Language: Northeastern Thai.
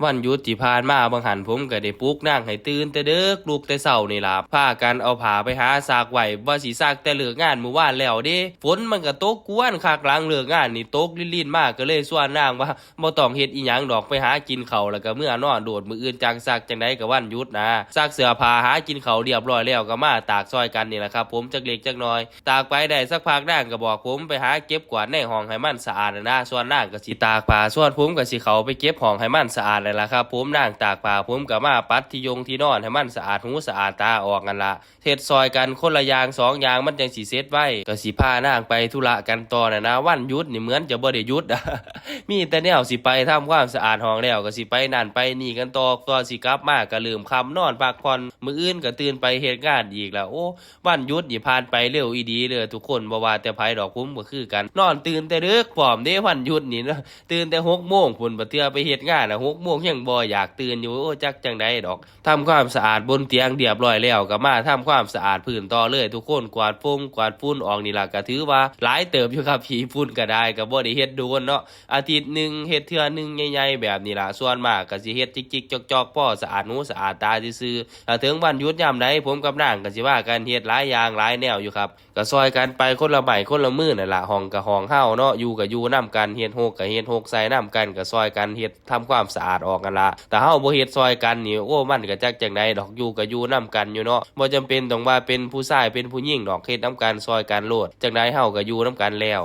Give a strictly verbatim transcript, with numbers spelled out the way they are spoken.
วันหยุดที่ผ่านมาบางหันผมก็ได้ปลุกนางให้ตื่นแต่เดิก ลุกแต่เช้านี่ล่ะ พากันเอาผ้าไปหาซักไว้ ว่าสิซักแต่เลิกงานมื้อวานแล้วเด้ ฝนมันก็ตกกวนคัก หลังเลิกงานนี่ตกลินๆมา ก็เลยชวนนางว่า บ่ต้องเฮ็ดอีหยังดอก ไปหากินข้าวแล้วก็เมือนอนโลด มื้ออื่นจั่งซัก จั่งใดก็วันหยุดนะ ซักเสื้อผ้าหากินข้าวเรียบร้อยแล้วก็มาตากซอยกันนี่ล่ะครับผม จักเล็กจักน้อย ตากไปได้สักพักนางก็บอกผมไปหาเก็บกวาดในห้องให้มันสะอาดนะ ส่วนนางก็สิตากผ้า ส่วนผมก็สิเข้าไปเก็บห้องให้มันสะอาดนั่นล่ะครับผม นางตากผ้า ผมก็มาปัดที่ยงที่นอนให้มันสะอาดหูสะอาดตาออกนั่นล่ะ เฮ็ดซอยกันคนละอย่างสองอย่างมันจั่งสิเสร็จไว ก็สิพานางไปธุระกันต่อน่ะนะ วันหยุดนี่เหมือนจะบ่ได้หยุด มีแต่แนวสิไปทำความสะอาดห้องแล้วก็สิไปนั่นไปนี่กันต่อ ต่อสิกลับมาก็เริ่มค่ำนอนพักผ่อน มื้ออื่นก็ตื่นไปเฮ็ดงานอีกแล้ว โอ้ วันหยุดนี่ผ่านไปเร็วอีหลีเด้อทุกคน บ่ว่าแต่ไผดอก ผมก็คือกัน นอนตื่นแต่เดิกพร้อมเด้ วันหยุดนี่เนาะ ตื่นแต่หกโมงพู้น บัดเทื่อไปเฮ็ดงานน่ะ หกโมงยังบ่อยากตื่นอยู่ โอ้ จักจั่งใดดอก ทำความสะอาดบนเตียงเรียบร้อยแล้ว ก็มาทำความสะอาดพื้นต่อเลยทุกคน กวาดฟงกวาดฝุ่นออกนี่ล่ะ ก็ถือว่าหลายเติบอยู่ครับ ขี้ฝุ่นก็ได้ ก็บ่ได้เฮ็ดโดนเนาะ อาทิตย์หนึ่งเฮ็ดเทื่อหนึ่งใหญ่ๆแบบนี้ล่ะ ส่วนมากก็สิเฮ็ดจิกๆจอกๆ พอสะอาดหูสะอาดตาซื่อๆ ถ้าถึงวันหยุดยามใด ผมกับนางก็สิพากันเฮ็ดหลายอย่างหลายแนวอยู่ครับ ก็ซอยกันไปคนละไม้คนละมือนั่นล่ะ ห้องก็ห้องเฮาเนาะ อยู่ก็อยู่นำกัน เฮ็ดฮกก็เฮ็ดฮกใส่นำกัน ก็ซอยกันเฮ็ดทำความสะอาดออกนั่นล่ะ ถ้าเฮาบ่เฮ็ดซอยกันนี่ โอ้ มันก็จักจั่งใดดอก อยู่ก็อยู่นำกันอยู่เนาะ บ่จำเป็นต้องว่าเป็นผู้ชายเป็นผู้หญิงดอก เฮ็ดนำกันซอยกันโลด จั่งใดเฮาก็อยู่นำกันแล้ว